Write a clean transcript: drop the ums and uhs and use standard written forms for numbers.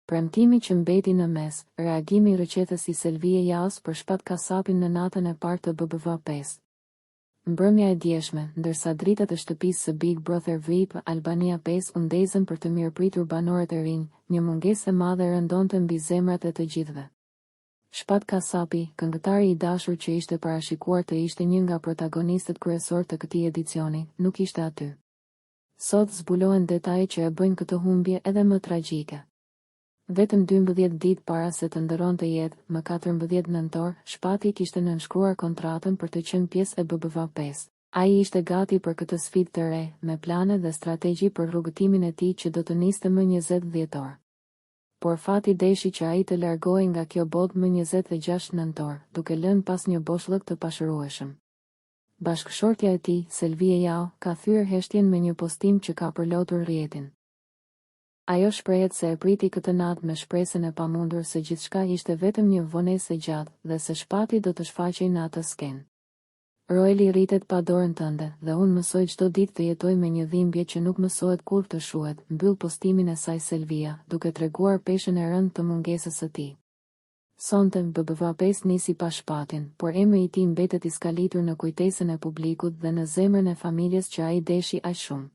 Premtimi që mbeti në mes, reagimi rrëqethës i Selvije Jaos për Shpat Kasapin në natën e parë të BBV 5. Mbrëmja e djeshme, ndërsa dritat e shtëpisë së Big Brother VIP Albania 5 u ndezën për të mirëpritur banorët e rinj, një mungesë e madhe rëndonte mbi zemrat e të gjithëve. Shpat Kasapi, këngëtari i dashur që ishte parashikuar të ishte një nga protagonistët kryesorë të këtij edicioni, nuk ishte aty. Sot zbulohen detaje që e bëjnë këtë humbje edhe më tragjike. Vetëm 12 ditë para se të ndërronte jetë, më 14 nëntor, Shpati kishte nënshkruar kontratën për të qenë pjesë e BBV 5. Ai ishte gati për këtë sfidë të re, me plane dhe strategji për rrugëtimin e tij që do të niste më 20 dhjetor. Por fati deshi që ai të largohej nga kjo botë më 26 nëntor, duke lënë pas një boshllëk të pashërueshëm. Bashkëshortja e tij, Selvije Jao, ka thyer heshtjen me një postim që ka përlotur rrjetin. Ajo shprehet se e priti këtë natë me shpresën e pamundur se gjithçka ishte vetëm një vonesë e gjatë dhe se Shpati do të shfaqej në atë skenë. Roeli rritet pa dorën tënde dhe unë mësoj çdo ditë të jetoj me një dhimbje që nuk mësohet kurrë të shuhet, mbyll postimin e saj Selvija, duke treguar peshën e rëndë të mungesës së tij. Sonte, BBV 5 nisi pa Shpatin, por emri i tij mbetet i skalitur në kujtesën e publikut dhe në zemrën e familjes që ai deshi aq shumë.